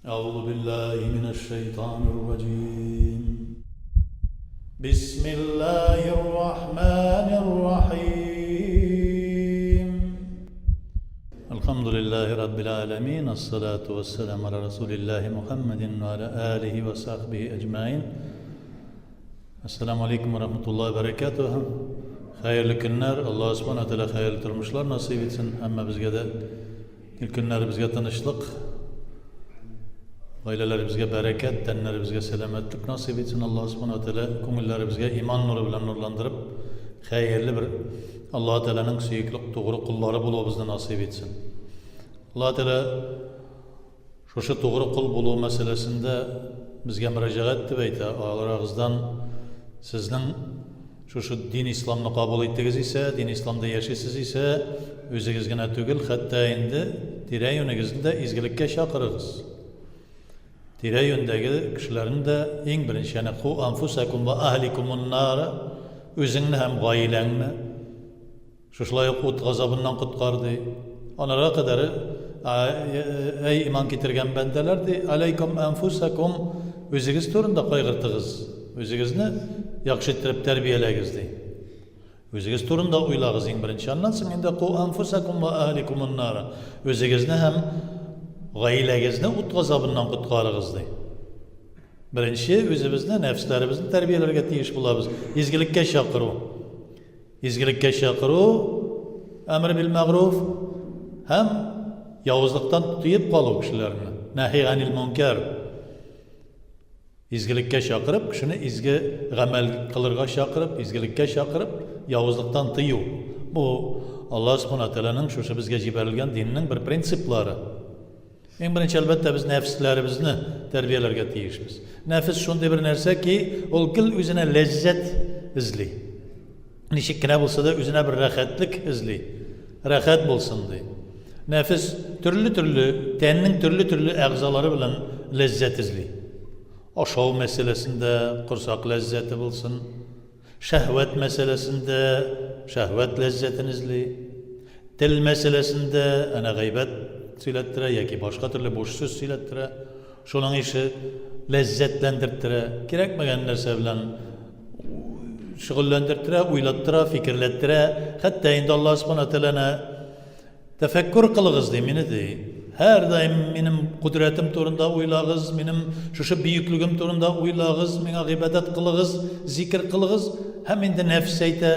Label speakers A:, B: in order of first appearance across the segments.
A: أعوذ بالله من الشيطان الرجيم بسم الله الرحمن الرحيم الحمد لله رب العالمين الصلاة والسلام على رسول الله محمد وعلى آله وصحبه أجمعين Әссәламү алейкум вә рахматуллаһи вә бәрәкәтүһ. Хәерле көннәр, Аллаһ Субхана Тәгалә хәерле тормышлар насыйп итсен һәммәбезгә дә. Ил-көннәребезгә тынычлык, гаиләләребезгә бәрәкәт, тәннәребезгә сәламәтлек насыйп итсен Аллаһ Субхана Тәгалә күңелләребезгә иман нуры белән нурландырып, хәерле бер Аллаһ Тәгаләнең сөекле тугры коллары булуыбызны насыйп итсен. Аллаһ Тәгалә Шушы тугры кол булу мәсьәләсендә безгә мөрәҗәгать итеп әйтә, Арагыздан сезнең шушы дин исламны кабул иттегез исә, дин исламда яшисез исә, үзегез генә түгел, хәтта инде тирә-юнегезне дә изгелеккә чакырыгыз. Тирә-юньдәге кешеләрне дә иң беренче, ягъни ку анфусакум ва аһликумун нара, үзеңне һәм гаиләңне Шушылай ук ут газабыннан коткар, ди. Анарга кадәр, Әй иман китергән бәндәләр, ди, аләйкум әнфусакум, үзегез турында кайгыртыгыз, үзегезне яхшы иттереп тәрбияләгез, ди. Үзегез турында уйлагыз иң беренче. Аннан соң инде ку әнфусакум ва әһликумун нара. Үзегезне һәм гаиләгезне ут газабыннан коткарыгыз, ди. Беренче үзебезне, нәфсләребезне тәрбияләргә тиеш булабыз. Изгелеккә чакыру. Изгелеккә чакыру, әмер бил мәгъруф һәм явызлыктан тыеп калу кешеләрне, нәһи ганил мөнкәр. Изгелеккә чакырып, кешене изге гамәл кылырга чакырып, изгелеккә чакырып, явызлыктан тыю. Бу Аллаһ Субхана Тәгаләнең шушы безгә җибәрелгән диннең бер принциплары. Иң беренче, әлбәттә, без нәфесләребезне тәрбияләргә тиешбез. Нәфес шундый бер нәрсә ки, ул гел үзенә ләззәт эзли. Ничек кенә булса да үзенә бер рәхәтлек эзли. Рәхәт булсын ди. Нәфес төрле-төрле, тәннең төрле-төрле әгъзалары белән ләззәт эзли. Ашау мәсьәләсендә корсак ләззәте булсын, Шәһвәт мәсьәләсендә шәһвәт ләззәтен эзли. Тел мәсьәләсендә әнә гайбәт сөйләттерә яки башка төрле буш сүз сөйләттерә. Шуның ише ләззәтләндерттерә. Кирәкмәгән нәрсә белән шөгыльләндерттерә, уйлаттыра, фикерләттерә. Хәтта инде Аллаһ Субхана Тәгаләне Тәфәккүр кылыгыз, ди, мине, ди. Һәрдаим минем кодрәтем турында уйлагыз, минем шушы бөеклегем турында уйлагыз, миңа гыйбадәт кылыгыз, зикер кылыгыз. Һәм инде нәфс әйтә,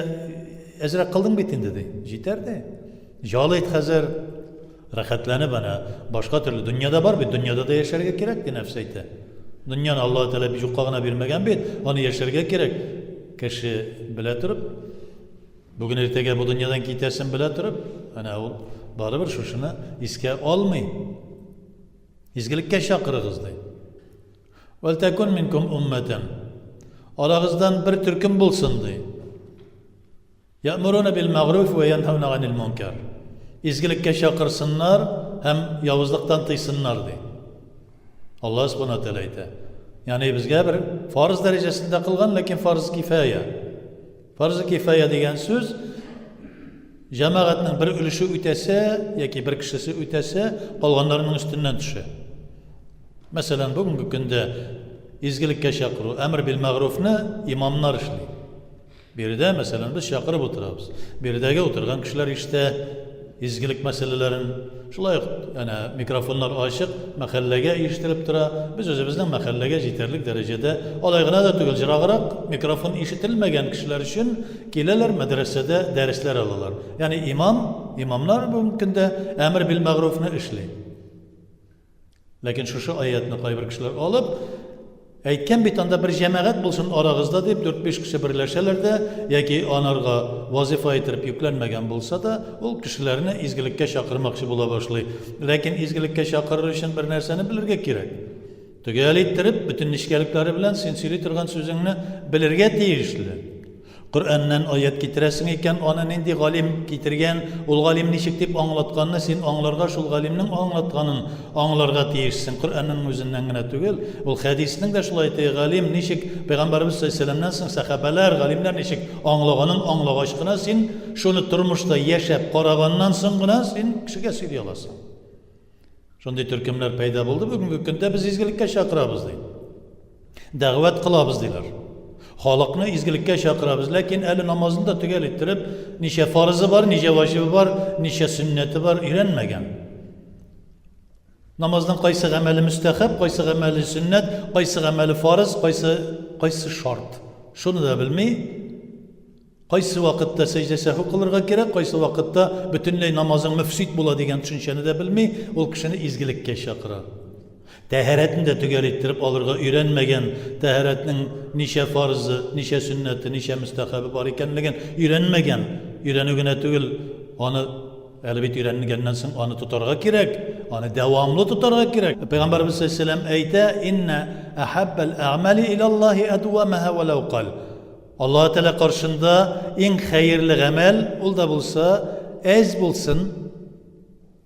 A: әзрәк кылдың бит инде, ди. Җитәр, ди. Җал ит хәзер. Рәхәтләнеп әнә башка төрле дөньяда бар бит, дөньяда да яшәргә кирәк, ди нәфс әйтә. Дөньяны Аллаһ Тәгалә юкка гына бирмәгән бит, аны яшәргә кирәк. Кеше белә торып, Бүген иртәгә бу дөньядан китәсен белә торып, әнә ул барыбер шушыны искә алмый. Изгелеккә чакырыгыз, ди. Вәлтәкүн минкум уммәтән. Арагыздан бер төркем булсын, ди. Я'муруна бил мәгъруф вә янһауна ганил мункар. Изгелеккә чакырсыннар һәм явызлыктан тыйсыннар, ди. Аллаһ Субхана Тәгалә әйтә. Ягъни безгә бер фарыз дәрәҗәсендә кылган, ләкин фарыз кифая. Фарзы кифая дигән сүз җәмәгатьнең бер өлеше үтәсә яки бер кешесе үтәсә, калганнарының өстеннән төшә. Мәсәлән, бүгенге көндә изгелеккә чакыру, әмер бил мәгъруфны имамнар эшли. Биредә, мәсәлән, без чакырып утырабыз. Биредәге утырган кешеләр ишетә изгелек мәсьәләләрен. Шулай ук әнә микрофоннар ачык, мәхәлләгә ишетелеп тора. Без үзебезнең мәхәлләгә җитәрлек дәрәҗәдә, алай гына да түгел, җыраграк микрофон ишетелмәгән кешеләр өчен киләләр, мәдрәсәдә дәресләр алалар. Ягъни имам, имамнар бүгенге көндә әмер бил мәгъруфны эшли. Ләкин шушы аятны кайбер кешеләр алып, әйткән бит анда бер җәмәгать булсын арагызда дип, дүрт-биш кеше берләшәләр дә, яки анарга вазифа иттереп йөкләнмәгән булса да, ул кешеләрне изгелеккә чакырмакчы була башлый. Ләкин изгелеккә чакырыр өчен бер нәрсәне белергә кирәк. Төгәл иттереп, бөтен нечкәлекләре белән син сөйли торган сүзеңне белергә тиешле. Коръәннән аять китерәсең икән, аны нинди галим китергән, ул галим ничек дип аңлатканны син аңларга, шул галимнең аңлатканын аңларга тиешсең. Коръәннең үзеннән генә түгел, ул хәдиснең дә шулай теге галим ничек Пәйгамбәребез саллаллаһу алейһи соң сәхабәләр, галимнәр ничек аңлаганын аңлагач кына син шуны тормышта яшәп караганнан соң гына син кешегә сөйли аласың. Шундый төркемнәр пәйда булды бүгенге көндә, без изгелеккә чакырабыз, ди. Дәгъват кылабыз, диләр. Халыкны изгелеккә чакырабыз, ләкин әле намазын да төгәл иттереп, ничә фарызы бар, ничә ваҗибы бар, ничә сөннәте бар, өйрәнмәгән. Намазның кайсы гамәле мөстәхәб, кайсы гамәле сөннәт, кайсы гамәле фарыз, кайсы кайсы шарт. Шуны да белми. Кайсы вакытта сәҗдә сәһү кылырга кирәк, кайсы вакытта бөтенләй намазың мөфсид була дигән төшенчәне дә белми, ул кешене изгелеккә чакыра. Тәһарәтне дә төгәл иттереп алырга өйрәнмәгән, тәһарәтнең ничә фарызы, ничә сөннәте, ничә мөстәхәбе бар икәнлеген өйрәнмәгән, өйрәнү генә түгел, аны әле бит өйрәнгәннән соң аны тотарга кирәк, аны дәвамлы тотарга кирәк. Пәйгамбәребез саллаллаһу алейһи ва әйтә, "Инна әхәббәл әгъмали илаллаһи әдвамаһа ва лау кал." Аллаһ Тәгалә каршында иң хәерле гамәл, ул да булса, әз булсын,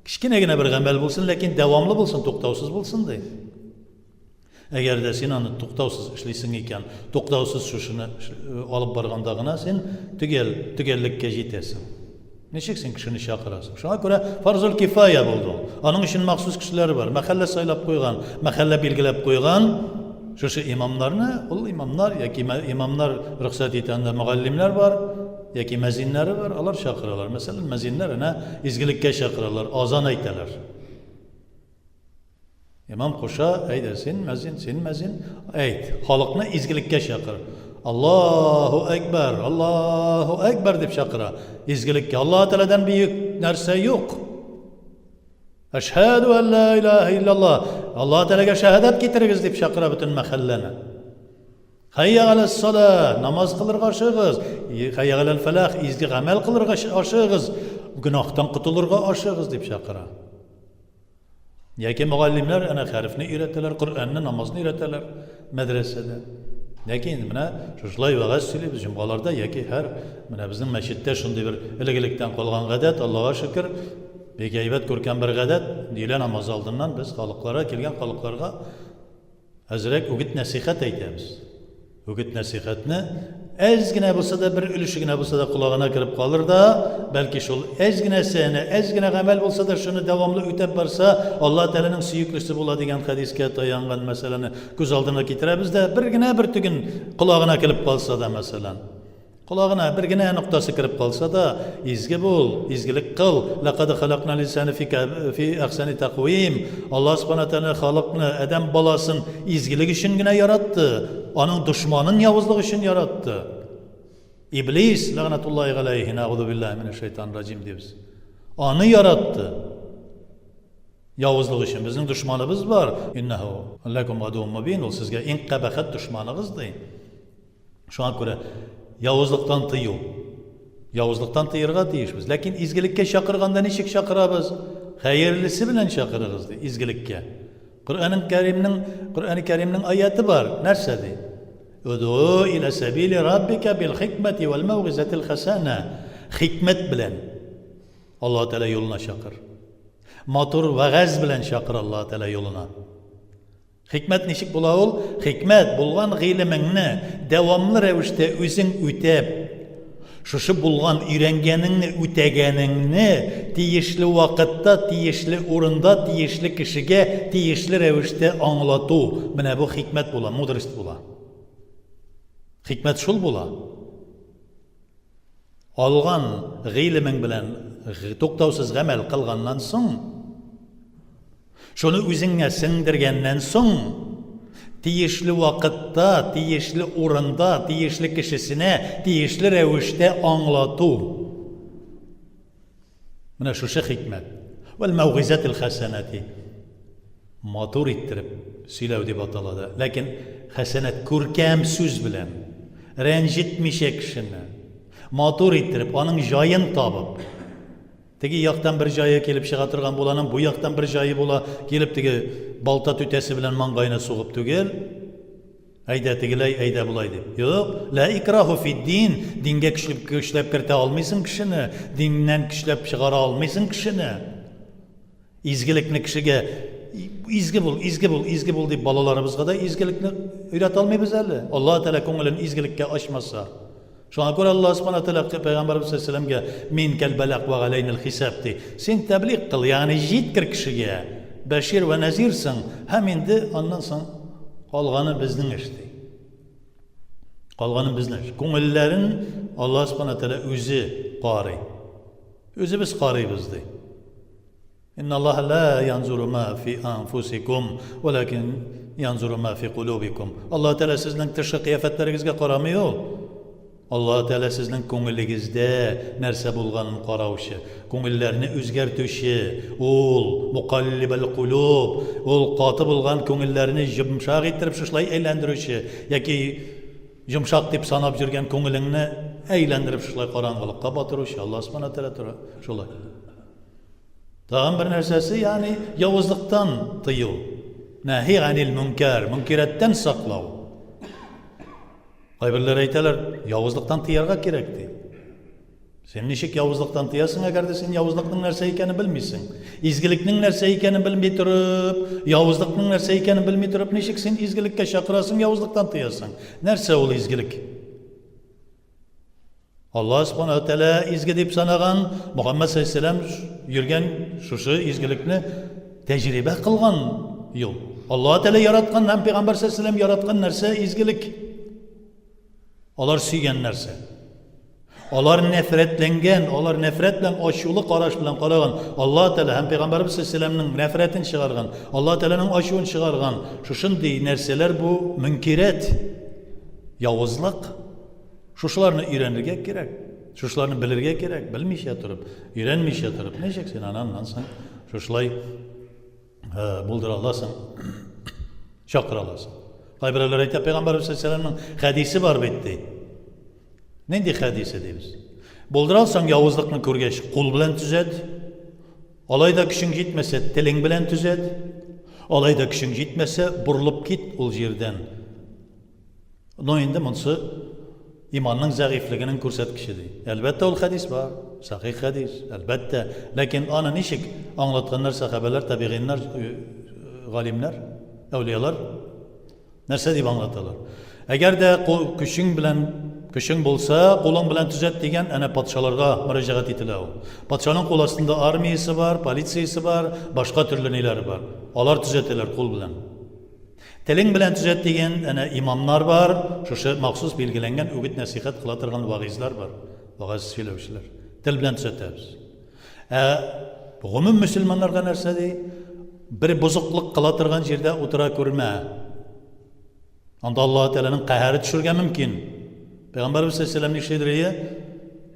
A: кечкенә генә бер гамәл булсын, ләкин дәвамлы булсын, туктаусыз булсын ди. Әгәр дә син аны туктаусыз эшлисең икән, туктаусыз шушыны алып барганда гына син төгәл, төгәллеккә җитәсең. Ничек син кешене чакырасың? Шуңа күрә фарзул кифая булды ул. Аның өчен махсус кешеләр бар. Мәхәллә сайлап куйган, мәхәллә билгеләп куйган шушы имамнарны, ул имамнар яки имамнар рөхсәт итә, анда мөгаллимнәр бар, яки мәзиннәре бар, алар чакыралар. Мәсәлән, мәзиннәр әнә изгелеккә чакыралар, азан әйтәләр. Имам куша, әйдә син мәзин, син мәзин, әйт, халыкны изгелеккә чакыр. Аллаһу әкбәр, Аллаһу әкбәр дип чакыра. Изгелеккә Аллаһ Тәгаләдән бөек нәрсә юк. Әшһәду ан ла илаһа иллаллаһ. Аллаһ Тәгаләгә шәһадәт китерегез дип чакыра бөтен мәхәлләне. Хәйя галәс-сала, намаз кылырга ашыгыз. Хәйя галәл-фәлах, изге гамәл кылырга ашыгыз. Гөнаһтан котылырга ашыгыз дип чакыра. Яки мөгаллимнәр әнә хәрефне өйрәтәләр, Коръәнне, намазны өйрәтәләр мәдрәсәдә. Яки инде менә шушылай вәгазь сөйлибез җомгаларда яки һәр менә безнең мәчеттә шундый бер элек-электән калган гадәт, Аллага шөкер, бик әйбәт күркәм бер гадәт, өйлә намазы алдыннан без халыкларга, килгән халыкларга Әзрәк үгет-нәсыйхәт әйтәбез. Үгет-нәсыйхәтне әз генә булса да, бер өлеше генә булса да колагына кереп калыр да, бәлки шул әз генәсе, әнә әз генә гамәл булса да, шуны дәвамлы үтәп барса, Алла Тәгаләнең сөеклесе була дигән хәдискә таянган мәсьәләне күз алдына китерәбез дә, бер генә бөртеген колагына кереп калса да, мәсәлән. Колагына бер генә ноктасы кереп калса да, изге бул, изгелек кыл. Ләкад халакнал инсана фи фи әхсәни тәкъвим. Аллаһ субхана тәгалә халыкны, адәм баласын изгелек өчен генә яратты. Аның дошманын явызлык өчен яратты. Иблис, ләгънәтуллаһи галәйһи, нәгъузу биллаһи минәш шайтанир раҗим дибез. Аны яратты. Явызлык өчен безнең дошманыбыз бар. Иннәһу ләкум гадуум мубин. Ул сезгә иң кабахәт дошманыгыз ди. Шуңа күрә явызлыктан тыю. Явызлыктан тыерга тиешбез. Ләкин изгелеккә чакырганда ничек чакырабыз? Хәерлесе белән чакырыгыз ди, изгелеккә. Коръәнең Кәримнең Коръәни Кәримнең аяты бар. Нәрсә ди? Уду иля сабили раббика бил хикмәти вәл мәүгизәтил хәсәнә. Хикмәт белән Аллаһ Тәгалә юлына чакыр. Матур вәгазь белән чакыр Аллаһ Тәгалә юлына. Хикмәт ничек була ул? Хикмәт, булган гыйлемеңне дәвамлы рәвештә үзең үтәп, шушы булган өйрәнгәнеңне, үтәгәнеңне тиешле вакытта, тиешле урында, тиешле кешегә тиешле рәвештә аңлату. Менә бу хикмәт була, мудрость була. Хикмәт шул була. Алган гыйлемең белән туктаусыз гамәл кылганнан соң, шуны үзеңә сеңдергәннән соң, тиешле вакытта, тиешле урында, тиешле кешесенә, тиешле рәвештә аңлату. Менә шушы хикмәт. Вәл мәүгыйзәтел хәсәнәти. Матур иттереп сөйләү дип атала да. Ләкин хәсәнәт күркәм сүз белән, рәнҗетмичә кешене, матур иттереп, аның җаен табып, теге яктан бер җае килеп чыга торган була, аның бу яктан бер җае була, килеп теге балта түтәсе белән маңгаена сугып түгел, Әйдә тегеләй, әйдә болай дип. Юк, лә икраһу фид-дин, дингә көчләп, көчләп кертә алмыйсың кешене, диннән көчләп чыгара алмыйсың кешене. Изгелекне кешегә изге бул, изге бул, изге бул дип балаларыбызга да изгелекне өйрәтә алмыйбыз әле. Аллаһ Тәгалә күңелен изгелеккә ачмаса. Шуңа күрә Аллаһ Субхана Тәгалә Пәйгамбәребез саллаллаһу мин кәл балак ва галәйнәл хисаб ди. Син тәблигъ кыл, ягъни җиткер кешегә. Бәшир вә нәзирсең, һәм инде аннан соң калганы безнең эш ди. Калганы безнең эш. Күңелләрен Аллаһ Субхана Тәгалә үзе карый. Үзебез карыйбыз ди. Инна Аллаһ ла янзуру ма фи анфусикум, валакин янзуру ма фи кулубикум. Аллаһ Тәгалә сезнең тышкы кыяфәтләрегезгә карамый ул. Аллаһ Тәгалә сезнең күңелегездә нәрсә булганын караучы, күңелләрне үзгәртүче, ул мукаллибәл кулуб, ул каты булган күңелләрне йомшак иттереп шушылай әйләндерүче яки йомшак дип санап йөргән күңелеңне әйләндереп шушылай караңгылыкка батыручы Аллаһ Субхана Тәгалә тора шулай. Тагын бер нәрсәсе, ягъни явызлыктан тыю. Нәһи анил мөнкәр, мөнкирәттән саклау. Кайберләр әйтәләр, явызлыктан тыярга кирәк ди. Син ничек явызлыктан тыясың, әгәр дә син явызлыкның нәрсә икәнен белмисең? Изгелекнең нәрсә икәнен белми торып, явызлыкның нәрсә икәнен белми торып, ничек син изгелеккә чакырасың, явызлыктан тыясың? Нәрсә ул изгелек? Аллаһ Субхану ва Тәгалә изге дип санаган Мөхәммәд саллаллаһу йөргән шушы изгелекне тәҗрибә кылган юл. Аллаһ Тәгалә яраткан һәм Пәйгамбәр саллаллаһу яраткан нәрсә изгелек. Алар сөйгән нәрсә. Алар нәфрәтләнгән, алар нәфрәт белән ачулы караш белән караган Аллаһ Тәгалә һәм Пәйгамбәрбез саллаллаһу нәфрәтен чыгарган, Аллаһ Тәгаләнең ачуын чыгарган. Шушындый нәрсәләр бу мөнкирәт, явызлык. Шушыларны өйрәнергә кирәк. Шушыларны белергә кирәк. Белмичә торып, өйрәнмичә торып, ничек син аны аннан соң шушылай э, булдыра аласың, чакыра аласың. Кайберәүләр әйтә, Пәйгамбәрбез саллаллаһу хәдисе бар бит ди. Нинди хәдисе дибез? Булдыра алсаң явызлыкны күргәч, кул белән төзәт. Алай да көчең җитмәсә, телең белән төзәт. Алай да көчең җитмәсә, борылып кит ул җирдән. Но инде монсы иманның зәгыйфьлегенең күрсәткече ди. Әлбәттә, ул хәдис бар, сахих хәдис, әлбәттә. Ләкин аны ничек аңлатканнар сәхабәләр, табигыйннар, э, галимнәр, әүлиялар? Нәрсә дип аңлаталар? Әгәр дә көчең белән көчең булса, кулың белән төзәт дигән, әнә патшаларга мөрәҗәгать ителә ул. Патшаның кул астында армиясе бар, полициясе бар, башка төрле ниләре бар. Алар төзәтәләр кул белән. Телең белән төзәт дигән әнә имамнар бар, шушы махсус билгеләнгән үгет-нәсыйхәт кыла торган вагыйзлар бар, вагаз сөйләүчеләр. Тел белән төзәтәбез. Ә гомум мөселманнарга нәрсә ди? Бер бозыклык кыла торган җирдә утыра күрмә. Анда Аллаһ Тәгаләнең каһәре төшергә мөмкин. Пәйгамбәрбез саллаллаһу алейһи ва сәлләм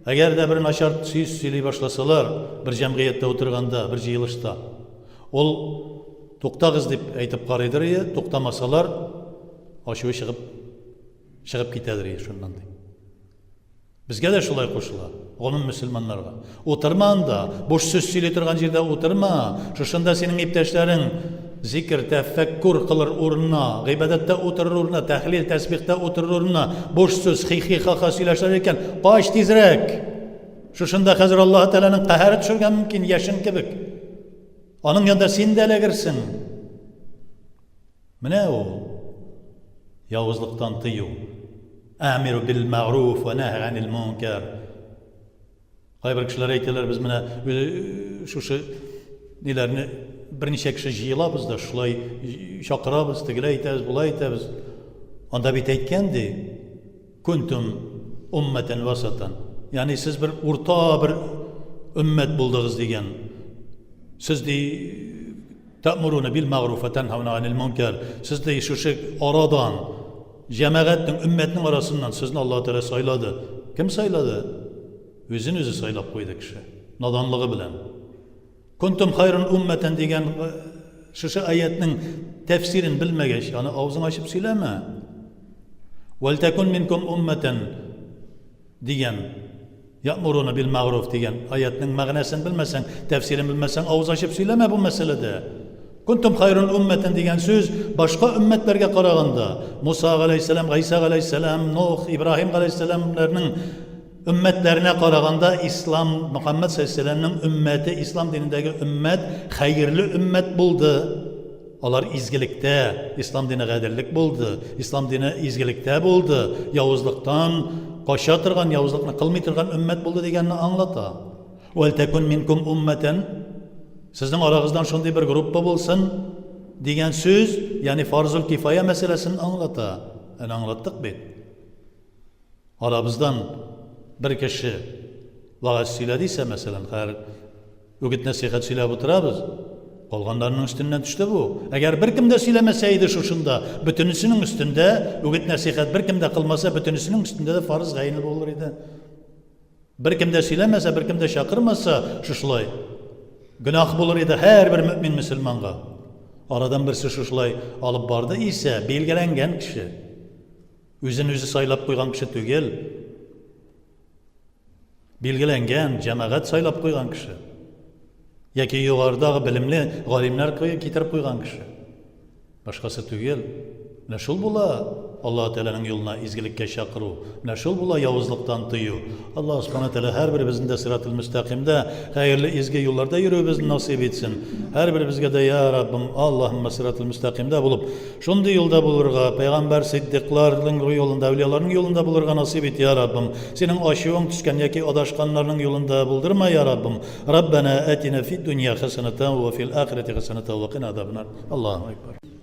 A: Әгәр дә бер начар сүз сөйли башласалар, бер җәмгыятьтә утырганда, бер җыелышта, ул Туктагыз дип әйтеп карыйдыр ие, туктамасалар, ачуы чыгып чыгып китәдер ие шуннан ди. Безгә дә шулай кушыла, гомум мөселманнарга. Утырма анда, буш сүз сөйли торган җирдә утырма. Шушында синең иптәшләрең зикр, тәфәккүр кылыр урынына, гыйбадәттә утырыр урынына, тәхлил, тәсбихтә утырыр урынына, буш сүз, хи-хи, ха-ха сөйләшәләр икән, кач тизрәк. Шушында хәзер Аллаһы Тәгаләнең каһәре төшергә мөмкин, яшен кебек. Аның янында син дә эләгерсең. Менә ул явызлыктан тыю. Әмиру бил мәгъруф ва нәһи анил мункар. Кайбер кешеләр әйтәләр, без менә э, шушы ниләрне берничә кеше җыелабыз да шулай чакырабыз, тегеләй итәбез, болай итәбез. Анда бит әйткән ди, Кунтум уммәтән васатан. Ягъни сез бер урта бер өммәт булдыгыз дигән. Сез ди тәмуруна бил мәгъруф ва танһауна анил мункар. Сез ди шушы арадан җәмәгатьнең, өммәтнең арасыннан сезне Аллаһ Тәгалә сайлады. Кем сайлады? Үзен үзе сайлап куйды кеше. Наданлыгы белән. Кунтум хайрун уммәтән дигән шушы аятның тәфсирен белмәгәч, аны авызың ачып сөйләмә. Вәлтәкун минкум уммәтән дигән Я'муруна бил мәгъруф дигән аятның мәгънәсен белмәсәң, тәфсирен белмәсәң, авыз ачып сөйләмә бу мәсьәләдә. Кунтум хайрун уммәтән дигән сүз башка өммәтләргә караганда Муса галәйһиссәлам, Гайса галәйһиссәлам, Нух, Ибраһим галәйһиссәламнәрнең Өммәтләренә караганда ислам, Мөхәммәд саллаллаһу өммәте, ислам динендәге өммәт хәерле өммәт булды. Алар изгелектә, ислам дине гаделлек булды, ислам дине изгелектә булды, явызлыктан кача торган, явызлыкны кылмый торган өммәт булды дигәнне аңлата. Вәлтәкүн минкум уммәтән. Сезнең арагыздан шундый бер группа булсын дигән сүз, ягъни фарзул кифая мәсьәләсен аңлата. Әнә аңлаттык бит. Арабыздан бер кеше вәгазь сөйләде исә, мәсәлән, хәер, үгет-нәсыйхәт сөйләп утырабыз, калганнарының өстеннән төште бу. Әгәр беркем дә сөйләмәсә иде шушында, бөтенесенең өстендә үгет-нәсыйхәт беркем дә кылмаса, бөтенесенең өстендә дә фарыз гайне булыр иде. Беркем дә сөйләмәсә, беркем дә чакырмаса, шушылай гөнаһ булыр иде һәрбер мөэмин мөселманга. Арадан берсе шушылай алып барды исә, билгеләнгән кеше. Үзен үзе сайлап куйган кеше түгел. Билгеләнгән, җәмәгать сайлап куйган кеше. Яки югарыдагы белемле галимнәр китереп куйган кеше. Башкасы түгел. Менә шул була Аллаһ Тәгаләнең юлына изгелеккә чакыру. Менә шул була явызлыктан тыю. Аллаһ Субхана Тәгалә һәрберебезне дә сиратул мөстәкыймдә, хәерле изге юлларда йөрүебезне насыйп итсен. Һәрберебезгә дә, я Раббым, Аллаһумма сиратул мөстәкыймдә булып, Шундый юлда булырга, пәйгамбәр, сиддикларның юлында, әүлияларның юлында булырга насыйп ит, я Раббым. Синең ачуың төшкән яки адашканнарның юлында булдырма, я Раббым. Раббана атина фид дунья хәсәнәтән ва фил ахирәти хәсәнәтән ва кина азабаннар. Аллаһу акбар.